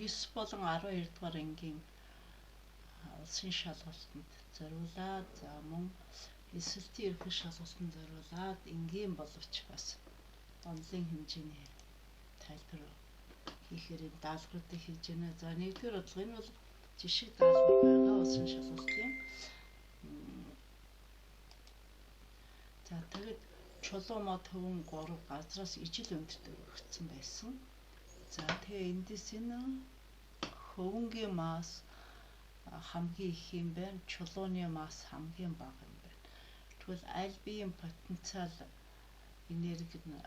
9 болон 12 дугаар ангийн улсын шалгалтанд зориулаад, за мөн эсэлтийн ерөнхий шалгалтанд зориулаад энгийн боловч бас онолын хэмжээний тайлбар хийхээр энэ даалгавруудыг хийж байна. За нэгдүгээр бодлого энэ бол жишг даалгавар байгаа улсын шалгалтын. За тэгэд чулуу мод хөвөн 3 газраас ижил өндөрт өгөгдсөн байсан. За тэгээ эндээс энэ хөвөнгийн масс хамгийн их юм байна, чулууны масс хамгийн бага юм байна. Тэгвэл аль биеийн потенциал энерги нь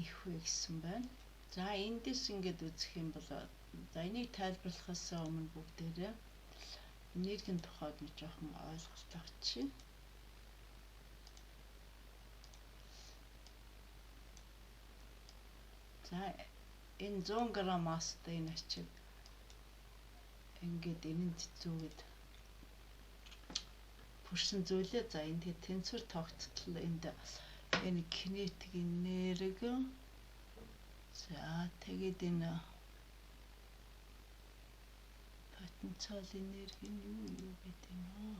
их вэ гэсэн байна. За эндээс ингээд үзэх юм бол за энийг тайлбарлахаас өмнө бүгдээрээ энергийн тухайд нэг жоохон ойлголт авчихъя. За энэ 100 г масстай энэ ачиг ингээд энэнд зүгээд пүрсэн зүйлээ. За энэ тэгээ тэнцвэр тогтдол энд энэ кинетик энерги. За тэгээд энэ потенциал энерги нь юу юу гэдэг юм аа?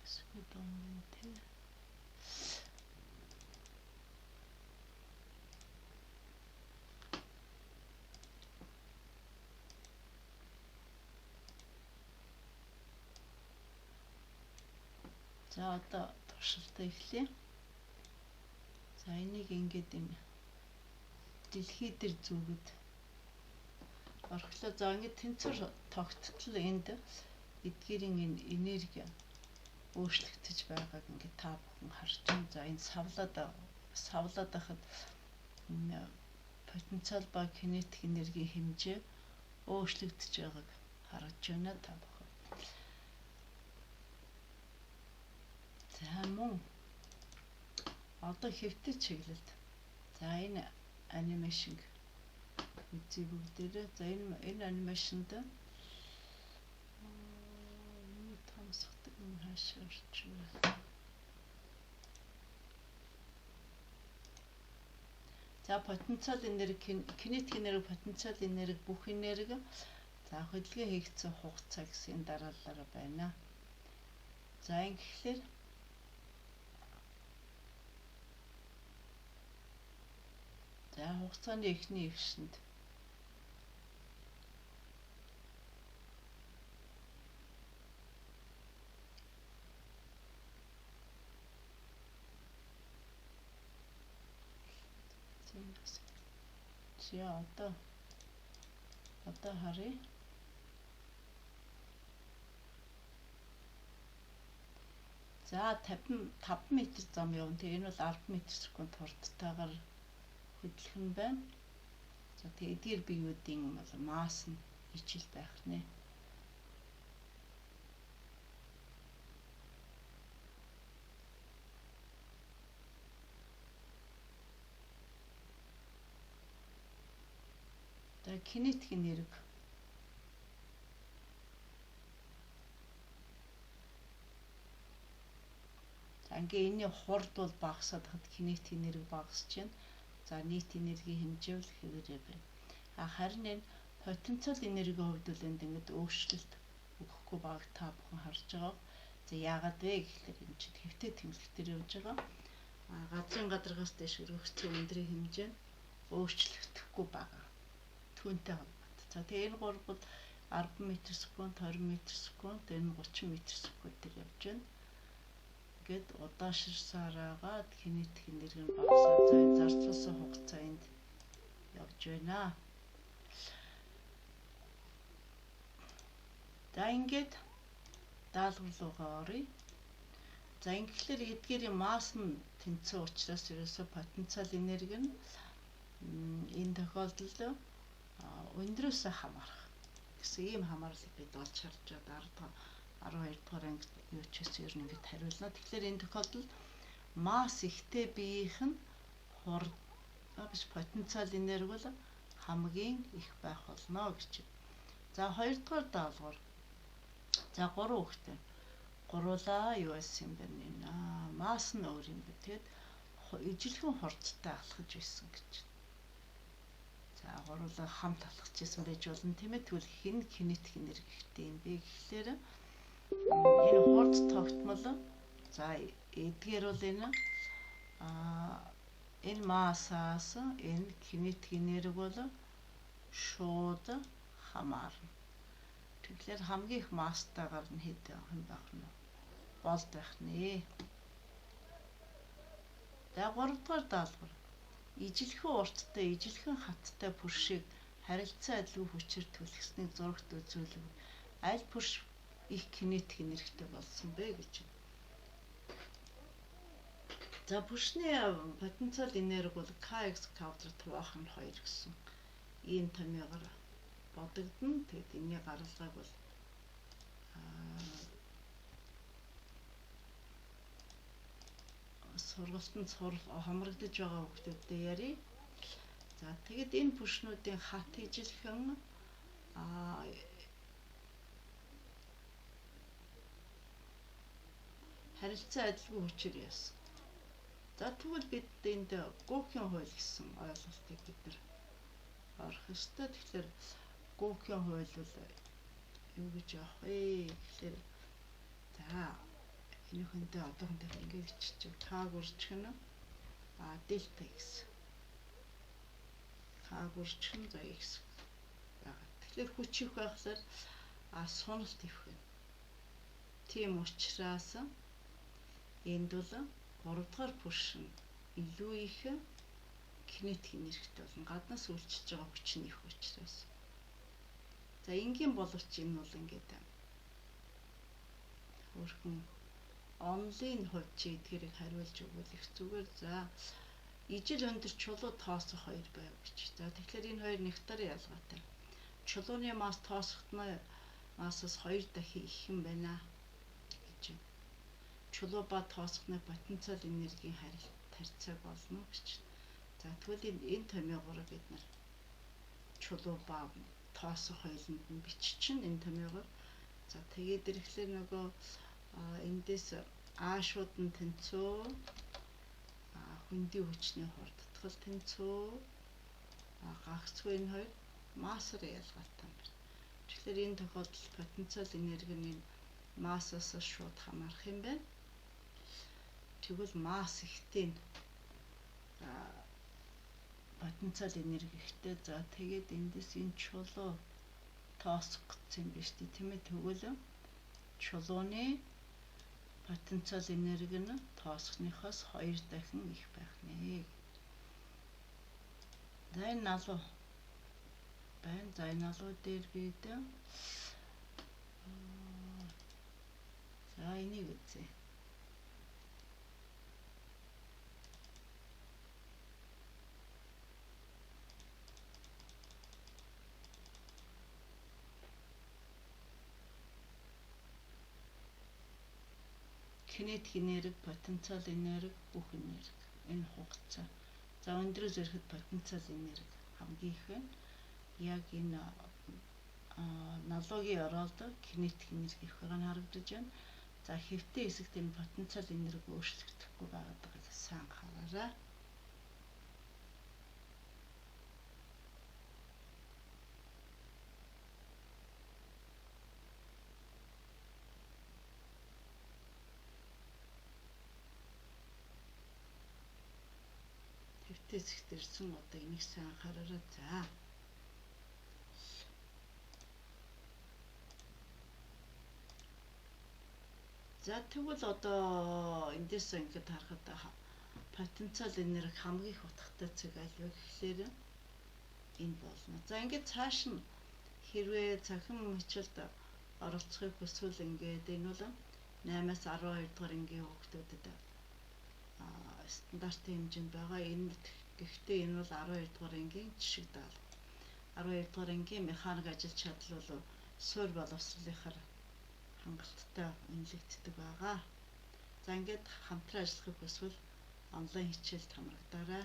Эсвэл тэ. За одоо туршилтаа эхлэе. За энийг ингээд энэ дэлхий дээр зүгэд орхилоо. За ингээд тэнцвэр тогттол энд эдгээрийн энэ энерги өөрчлөгдөж байгааг ингээд та бүхэн харж байна. За энэ савлаад байхад потенциал ба кинетик энергийн хэмжээ өөрчлөгдөж байгааг харж байна та бүхэн. За мөн одоо хэвтэж чиглэлд. За энэ анимашн үзье бүгдээрээ. За энэ анимашнд юу томсгодог юм хаашаа орчих вэ? За потенциал энерги, кинетик энерги, потенциал энерги, бүх энерги. За хөдөлгөөн хийгдсэн хугацаа гэсэн дараалалаар байна. За ингэхлээр за хугацааны эхний эгшинд за одоо харъя. За 55 м зам явна. Тэгээ энэ бол 10 м/секунд хурдтайгаар хөдлөх нь байна. За тэгээ эдгээр биеүүдийн бол масс нь ижил байх нэ. За кинетик энерги. За ингээ энэний хурд бол багасаад хад кинетик энерги багасч байна. За нийт энергийн хэмжээ бол хэвээрээ байна. А харин энэ потенциал энергийн хувьд бол энд ингээд өөрчлөлт өгөхгүй байгааг та бүхэн харж байгаа. За яагаад вэ гэхлээр энэ чинь хэвтэй тэмцэлтээр явж байгаа. А газрын гадаргаас дээш өргөгдсөн өндрийн хэмжээ нь өөрчлөгдөхгүй байгаа. Түүнтэй холбоотой. За тэгээ энэ гурав бол 10 м/секунд, 20 м/секунд, энэ 30 м/секунд дээр явж байна. Ингээд удаашрсаар агаад кинетик энерги нь багасаад за зарцуулсан хугацаа энд явж байна. За ингээд даалгавар руугаа оръё. За ингэхлээр эдгээрийн масс нь тэнцүү учраас ерөөсөө потенциал энерги нь энэ тохиолдолд өндрөөс хамаарах гэсэн ийм хамаарлыг бид олж харж байгаа. 12 дугаар ангид юу ч гэсэн ер нь ингэж хариулна. Тэгэхээр энэ тохиолдолд масс ихтэй биеийнх нь хурд биш потенциал энерги бол хамгийн их байх болно гэж. За хоёрдугаар даалгавар. За 3 хүүхдээ. Гуруулаа юу байсан юм бэ нэ? Масс нь өөр юм бэ. Тэгэд ижилхэн хурдтай алхаж байсан гэж. За гурлаа хамт алхаж исэн байж болно тийм ээ. Тэгвэл хэн кинетик энерги ихтэй юм бэ гэхлээр энэ хурд тогтмол. За эдгээр бол энэ энэ массаас энэ кинетик энерги бол шууд хамаарна. Тэгэхээр хамгийн их масстайгаар нь хэд юм байх нь болд байх нэ. За 3 дугаар даалгавар. Ижилхэн урттай, ижилхэн хаттай пүршийг харилцан адилгүй хүчээр түлхсэнийг зурагт үзүүлв. Аль пүрш их кинетик энергитэй болсон бэ гэж. За пүршний потенциал энерги бол kx квадрат хуваах нь 2 гэсэн ийм томьёогоор бодогдно. Тэгэд энэний гаралгааг бол сургалтанд хамрагдаж байгаа хүүхдүүдтэй ярив. За тэгэд энэ пүршнүүдийн хат ижилхэн харилцан адилгүй хүчээр яасан. За тэгвэл бид энд Гухийн хууль гэсэн ойлголтыг бид нар орох ёстой. Тэгэхээр Гухийн хууль бол юу гэж явах вэ гэхлээр за энэ хүнтэй одоохондоо ингэ бичиж К гүржих нь дельта x. К гүржих нь за x байгаа. Тэгэхээр хүч их байхлаар суналт их байна. Тийм учраас энд бол 3 дугаар пүрш нь илүү их кинетик энергитэй болно. Гаднаас үйлчилж байгаа хүч нь их учраас. За энгийн боловч энэ бол ингээд өөрхөн онлын хувьд чи эдгээрийг хариулж өгвөл их зүгээр. За ижил өндөр чулуу тоосох хоёр байв гэж. За тэгэхээр энэ хоёр нэгтэр ялгаатай. Чулууны масс тоосохтны массаас 2 дахин их юм байна гэж. Чулуу ба тоосхны потенциал энергийн харьцааг болно гэж. За тэгвэл энэ томьёогоор бид нар чулуу ба тоосох хоёуланд нь биччин энэ томьёогоор. За тэгээд ирэхлээр нөгөө эндээс А шууд нь тэнцүү, хөндийн хүчний хурдтгал тэнцүү, гагцгүй энэ хоёр массаар ялгаатай юм байна. Тэгэхээр энэ тохиолдолд потенциал энерги нь массаас шууд хамаарах юм байна. Тэгвэл масс ихтэй нь потенциал энерги ихтэй. За тэгээд эндээс энэ чулуу тоосох гэсэн юм биш үү тийм ээ. Тэгвэл чулууны потенциал энерги нь тоосхныхоос 2 дахин их байх нэ. За энэ налуу байна. За энэ налуу дээр бид за энийг үзье. Кинетик энерги, потенциал энерги, бүх энерги. Энэ хугацаа. За өндрөөс ирэхэд потенциал энерги хамгийн их байна. Яг энэ налуугийн оролд кинетик энерги их байгаа нь харагдаж байна. За хэвтэй хэсэгт энэ потенциал энерги өөрчлөгдөхгүй байгаад байгааг сайн анхаараарай. Хэвтэй хэсэгт ирсэн одоо энийг сайн анхаараарай. За. За тэгвэл одоо эндээс ингээд харахад потенциал энерги хамгийн их утгатай цэг аль вэ гэхлээр энэ болно. За ингээд цааш нь хэрвээ цахим хичээлд оролцохыг хүсвэл ингээд энэ бол 8-аас 12 дугаар ангийн хүүхдүүдэд стандартын хэмжээнд байгаа. Энэ гэхдээ энэ бол 12 дугаар ангийн жишг даалгавар. 12 дугаар ангийн механик ажил чадал бол суурь боловсролынхаар хангалттай үнэлэгддэг байгаа. За ингээд хамтран ажиллахыг хүсвэл онлайн хичээлд хамрагдаарай.